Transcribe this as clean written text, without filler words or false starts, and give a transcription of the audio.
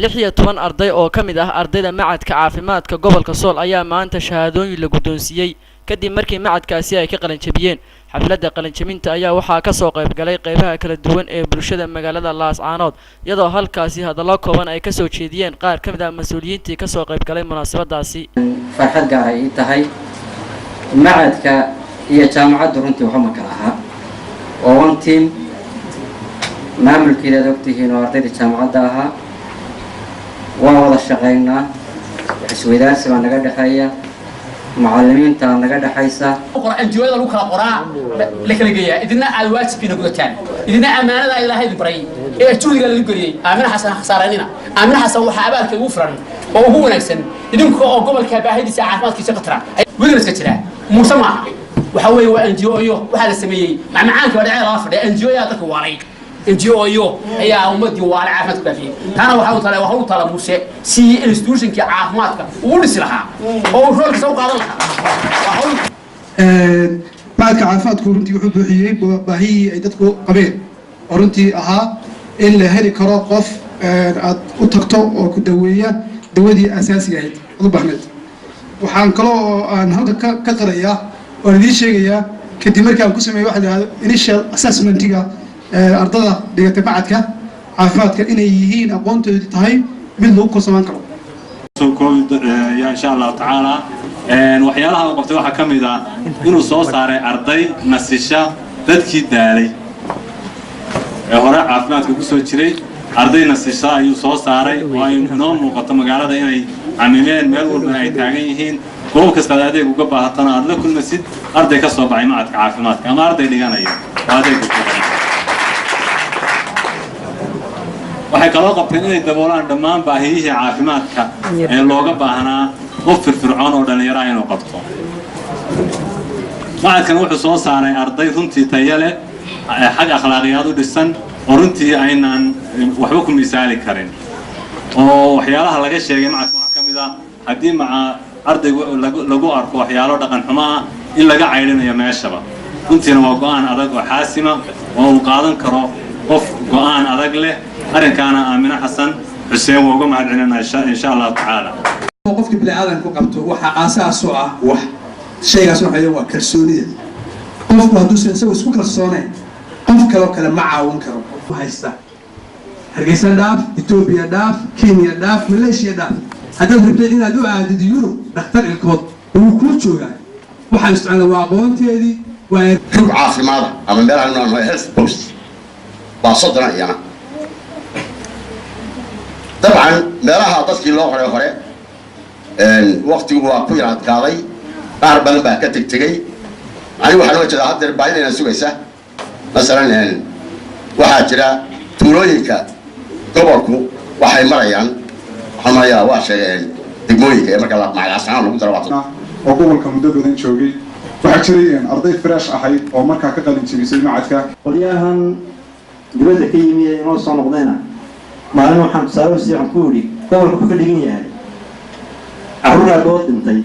16 arday oo ka mid ah ardayda Machadka Caafimaadka Gobolka Sool ayaa maanta shahaadooyin la guddoonsiiyey kadib markii machadkaasi ay ka qalinjabiyeen. Xafladda qalinjabinta ayaa waxaa kasoo qayb galay qeybaha kala duwan ee bulshada magaalada Laascaanood, iyadoo halkaasi hadallo kooban ay kasoo jeediyeen qaar ka mid ah mas-uuliyiintii kasoo qayb galay munaasabadaasi. Farxad gaar ay ii tahay. Machadka iyo jaamacaddu runtii waxba ma kala ahaa, waa one team. Maamulkeeda aad ogtihiin oo ardayda jaamacadda ahaa, waan wada shaqaynaa, wax isweydaarsi baa naga dhexeeya, macallimiinta naga dhexaysa. NGO-yada lagu kala qoraa, la kala geeyaa. Idina aad waajibkiina gudataan, idina ammaanada Ilaahay idin baray ee juhdiga lagu geliyey Aamina Xasan khasaaranina. Aamina Xasan waxaa abaalka ugu furan oo ugu wanaagsan idinka oo gobolka baahidiisa caafimaadkiisa qatara weliba iska jira. Muuse maaha, waxa weeye waa NGO-yo waxaa la sameeyey. Macmacaanka baa dhacee lala fadhiya, NGO-yaa dadka waalay, NGO-yo ayaa ummadii waalay, caafimaadka baafiyey. Taana waxaa u tala, waxa u tala Muuse si institutionkii caafimaadka uu u dhisi lahaa oo uu roolkiisa u qaadan lahaa. Waa hawl. Machadka caafimaadku runtii wuxuu buuxiyey baahihii ay dadku qabeen, oo runtii ahaa in la heli karo qof aad u tagto oo ku daweeya dawadii asaasiga ahayd aad u baahneed. Waxaan kaloo oo aan halka ka qirayaa oon idiin sheegayaa, kadib markii aan ku sameeyey waxa la yihahdo initial assessmentiga ardada dhigatay machadka caafimaadka, inay yihiin aqoontoodu tahay mid lagu kalsoomaan karo. Soo koobi ya insha Allahu tacaala. Waxyaalaha uu qabtay waxaa ka mid ah inuu soo saaray arday nasisha dadkii daalay ee hore caafimaadka ku soo jiray. Arday nasisha ayuu soo saaray oo ay inoo muuqato magaalada inay camimeen, meel walbana ay taagan yihiin. Goob kastaad adeeg uga baahatana aad la kulmasid arday ka soo baxay machadka caafimaadka ama arday dhiganaya oo adeegka ku. Waxay kaloo qabteen inay daboolaan dhammaan baahiyihii caafimaadka ee looga baahnaa qof firfircoon oo dhallinyaro ah inuu qabto. Machadkan wuxuu soo saaray arday runtii tayo leh, xag akhlaaqiyaad u dhisan, oo runtii aynaan waxba ku misaali karin. Oo waxyaalaha laga sheegay machadkan waxaa ka mid ah haddii maca ardaygu lagu arko waxyaalo dhaqan xumo ah in laga caydhinayo meeshaba. Runtiina waa go'aan adag oo xaasima oo uu qaadan karo qof go'aan adag leh. Arrinkaana Aamine Xasan Xuseen waa uga mahad celinaa insha Allahu tacaala. Qofka bini aadanku qabto waxaa aasaas u ah wax shaygaas waxa waa kalsoonida. Qofku hadduusan isagu isku kalsoonayn, qof kaloo kale ma caawin karo. Haysta Hargeysa dhaaf, Etoobiya dhaaf, Kenya dhaaf, Malaysia dhaaf, haddaad rabtay inaad u aadid Yurub dhakhtar ilkood, wuu kuu joogaa. Waxaan isticmaalna waa aqoonteedii, waa rug caafimaada ama meelaha noo health post baa 30 iyana. Dabcan meelaha dadkii loo qoray hore waktigu waa ku yar adkaaday, qaar badan baa ka tegtegey. Anigu waxaan uga jeedaa haddeer baahidayna sugaysa. Masalan, waxaa jira tuulooyinka gobolku waxay marayaan, waxaan marayaa waa sheegeen degmooyinka ee marka macalaasnaan lagu daro waa oo gobolka muddo badan joogay. Waxaa jiray arday fresh ahayd oo markaa ka qalin jebisay machadka. Qolyahan dibadda ka yimi ee inoo soo noqdayna, maalin waxaan tusaale usii waxaan ku idhi, gobolka wuxuu ka dhigan yahay carruur aabood dhintay.